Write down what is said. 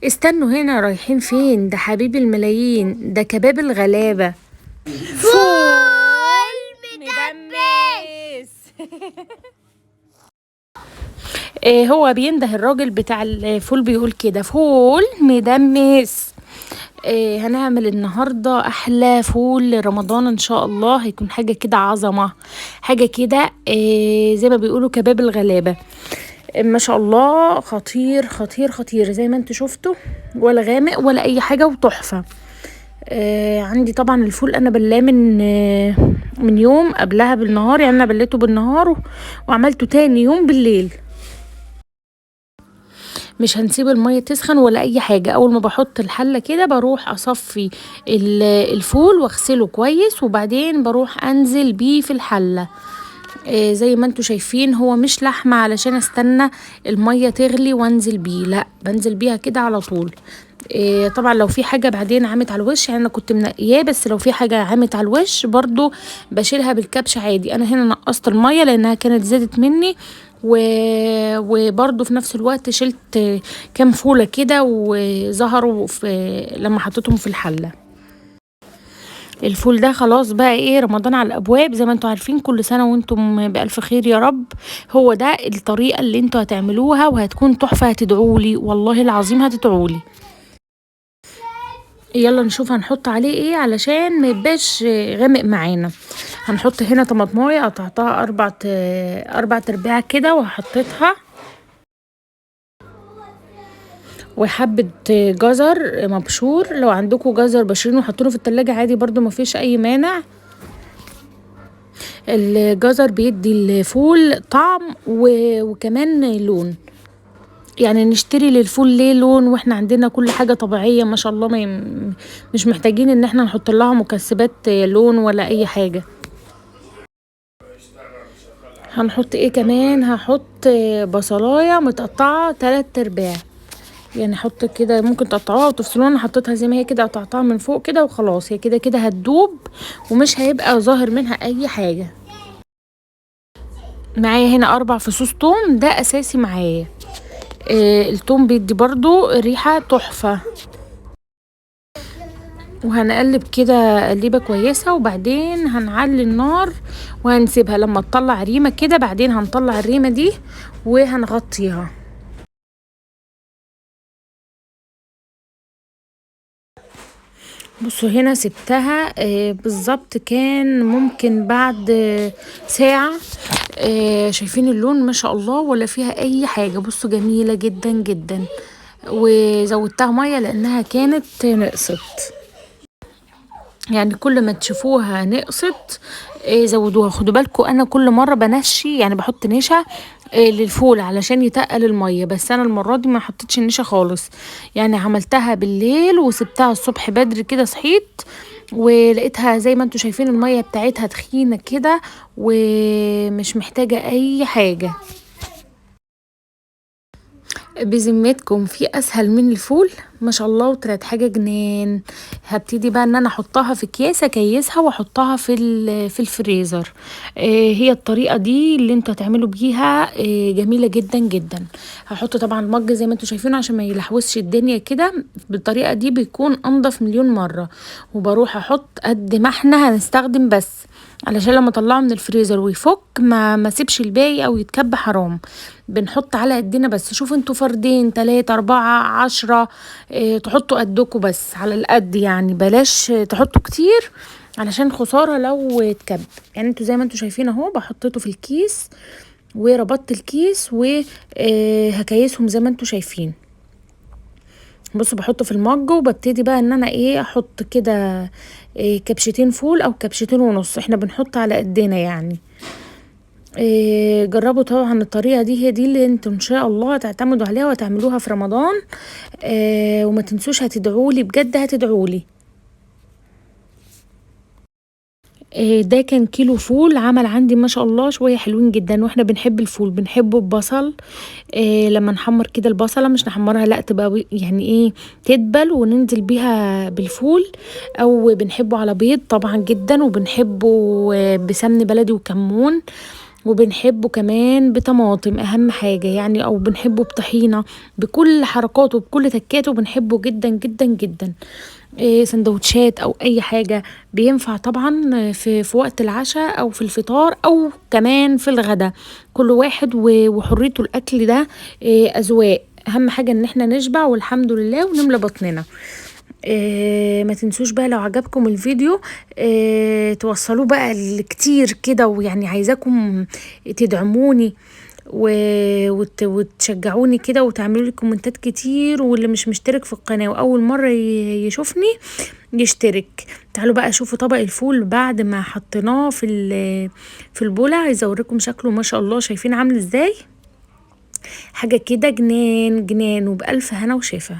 استنوا هنا، رايحين فين؟ ده حبيب الملايين، ده كباب الغلابة. فول مدمس. إيه هو بينده الراجل بتاع الفول بيقول كده فول مدمس. إيه هنعمل النهاردة أحلى فول رمضان إن شاء الله، هيكون حاجة كده عظمة، حاجة كده إيه زي ما بيقولوا كباب الغلابة. إيه ما شاء الله، خطير خطير خطير زي ما انتوا شفتوا، ولا غامق ولا أي حاجة وتحفة. إيه عندي طبعا الفول أنا بلاه من يوم قبلها بالنهار، يعني أنا بليته بالنهار وعملته تاني يوم بالليل. مش هنسيب المية تسخن ولا اي حاجة، اول ما بحط الحلة كده بروح اصفي الفول واغسله كويس، وبعدين بروح انزل بيه في الحلة. زي ما انتوا شايفين هو مش لحمة علشان استنى المية تغلي وانزل بيه، لا بنزل بيها كده على طول. طبعا لو في حاجة بعدين عمت على الوش، يعني انا كنت منقياه، بس لو في حاجة عمت على الوش برضو بشيلها بالكبش عادي. انا هنا نقصت المية لانها كانت زادت مني، وبرضو في نفس الوقت شلت كام فولة كده وظهروا لما حطيتهم في الحلة. الفول ده خلاص بقى ايه، رمضان على الابواب زي ما انتوا عارفين، كل سنة وانتم بألف خير يا رب. هو ده الطريقة اللي انتوا هتعملوها وهتكون تحفة، هتدعولي والله العظيم هتدعولي. يلا نشوف هنحط عليه ايه علشان ما يبقاش غامق معانا. هنحط هنا طماطمايه قطعتها اربع ارباع كده وحطيتها، وحبة جزر مبشور، لو عندكم جزر بشرينه وحطونه في التلاجة عادي برضو ما فيش اي مانع. الجزر بيدي الفول طعم وكمان لون، يعني نشتري للفول ليه لون واحنا عندنا كل حاجة طبيعية ما شاء الله، مش محتاجين ان احنا نحط لها مكسبات لون ولا اي حاجة. هنحط ايه كمان؟ هحط بصلاية متقطعة 3/4، يعني حط كده، ممكن تقطعوها وتفصلوها، انا حطيتها زي ما هي كده، قطعتها من فوق كده وخلاص، هي كده كده هتدوب ومش هيبقى ظاهر منها اي حاجة. معايا هنا 4 فصوص توم، ده اساسي معايا. التوم بيدي برضو ريحة تحفة. وهنقلب كده قليبة كويسة، وبعدين هنعلي النار وهنسيبها لما تطلع ريمة كده، بعدين هنطلع الريمة دي وهنغطيها. بصوا هنا سبتها بالظبط كان ممكن بعد ساعة. شايفين اللون ما شاء الله ولا فيها اي حاجة، بصوا جميلة جدا جدا. وزودتها مية لانها كانت نقصت، يعني كل ما تشوفوها نقصت زودوها. خدوا بالكم انا كل مرة بنشي، يعني بحط نشا للفول علشان يتقل المية، بس انا المرة دي ما حطيتش النشا خالص، يعني عملتها بالليل وسبتها الصبح بدري كده، صحيت ولقيتها زي ما انتوا شايفين المية بتاعتها تخينة كده ومش محتاجة اي حاجة. بذمتكم في اسهل من الفول ما شاء الله، وطلعت حاجة جنان. هبتدي بقى ان انا احطها في اكياس، اكيسها واحطها في الفريزر. هي الطريقة دي اللي انتوا هتعملوا بيها جميلة جدا جدا. هحط طبعا المج زي ما انتوا شايفين عشان ما يلحوسش الدنيا كده، بالطريقة دي بيكون انضف مليون مرة. وبروح احط قد ما احنا هنستخدم بس، علشان لما اطلعه من الفريزر ويفك ما سيبش الباقي او يتكب، حرام. بنحط على قدنا بس، شوفوا انتوا فردين 3 4 10، تحطوا قدكم بس على القد، يعني بلاش تحطوا كتير علشان خسارة لو اتكب. يعني انتوا زي ما انتوا شايفين اهو بحطيته في الكيس وربطت الكيس وهكيسهم زي ما انتوا شايفين. بصوا بحطه في المج وببتدي بقى ان انا ايه احط كده إيه كبشتين فول او كبشتين ونص، احنا بنحط على قدنا يعني. إيه جربوا طبعا الطريقة دي، هي دي اللي انتوا ان شاء الله هتعتمدوا عليها وتعملوها في رمضان. إيه وما تنسوش هتدعولي بجد، هتدعولي. إيه ده كان كيلو فول عمل عندي ما شاء الله شوية حلوين جدا. واحنا بنحب الفول، بنحبه ببصل. إيه لما نحمر كده البصلة، مش نحمرها لا، تبقى يعني ايه تدبل وننزل بيها بالفول، او بنحبه على بيض طبعا جدا، وبنحبه بسمن بلدي وكمون. وبنحبه كمان بطماطم، اهم حاجة يعني، او بنحبه بطحينة، بكل حركاته بكل تكاته بنحبه جدا جدا جدا. سندوتشات او اي حاجة بينفع طبعا في وقت العشاء او في الفطار او كمان في الغداء، كل واحد وحريته الاكل ده اذواق. اهم حاجة ان احنا نشبع والحمد لله ونملى بطننا. ما تنسوش بقى لو عجبكم الفيديو توصلوه بقى لكتير كده، ويعني عايزاكم تدعموني وتشجعوني كده وتعملوا لي كومنتات كتير، واللي مش مشترك في القناة واول مرة يشوفني يشترك. تعالوا بقى شوفوا طبق الفول بعد ما حطيناه في البوله، عايزه اوريكم شكله ما شاء الله، شايفين عامل ازاي؟ حاجة كده جنان جنان، وبألف هنا وشفا.